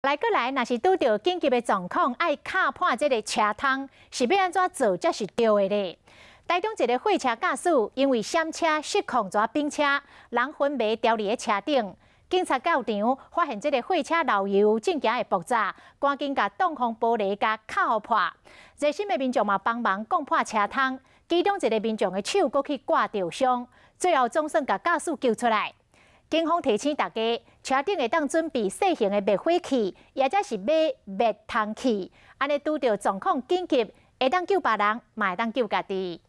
來過來，若是拄著緊急的狀況，愛敲破這个車窗，是欲按怎做才是對的咧？台中一个貨車駕駛因為閃車失控，跩冰車，人昏迷牢佇咧車頂。警察到場發現這个貨車漏油，正行會爆炸，趕緊共擋風玻璃共敲予破。熱心的民眾嘛幫忙摃破車窗，其中一个民眾的手閣去割著傷，最後總算共駕駛救出來。警方提醒大家，車頂會當準備細型的滅火器，抑者是買滅蟲器，按呢拄著狀況緊急，會當救別人，嘛會當救家己。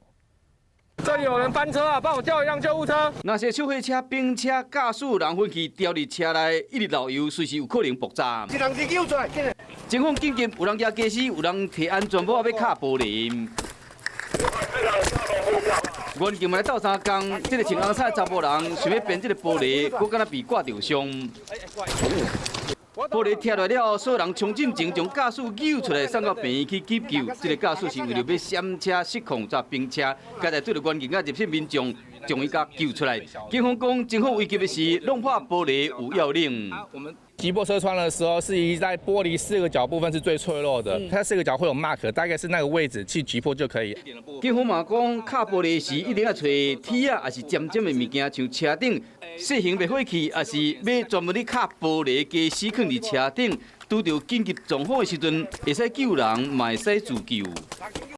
這裡有人翻車啊！幫我叫一輛救護車。若是小貨車、冰車駕駛人昏去牢佇車內，一直漏油，隨時有可能爆炸。一人是救出來，情況緊急，有人舉家私，有人提安全帽欲敲玻璃。遠近來鬥相共，這个穿紅衫的查埔人想欲鞭這个玻璃，閣敢若被割著傷。玻璃拆落來了後，所有人衝進前將駕駛救出來，送到病院去急救。這个駕駛是為著欲閃車失控跩冰車，佳哉對著遠近佮熱心民眾將伊共救出來。警方講，情況危急的時，弄破玻璃有要領。擊破車窗的時候，是移在玻璃四個角部分是最脆弱的，它四個角會有 mark，大概是那個位置去擊破就可以。警方嘛講，敲玻璃時一定愛揣鐵仔，抑是尖尖的物件，像車頂細型滅火器，抑是買專門咧敲玻璃的家私，囥佇車頂，拄著緊急狀況的時陣，會使救人，嘛會使自救。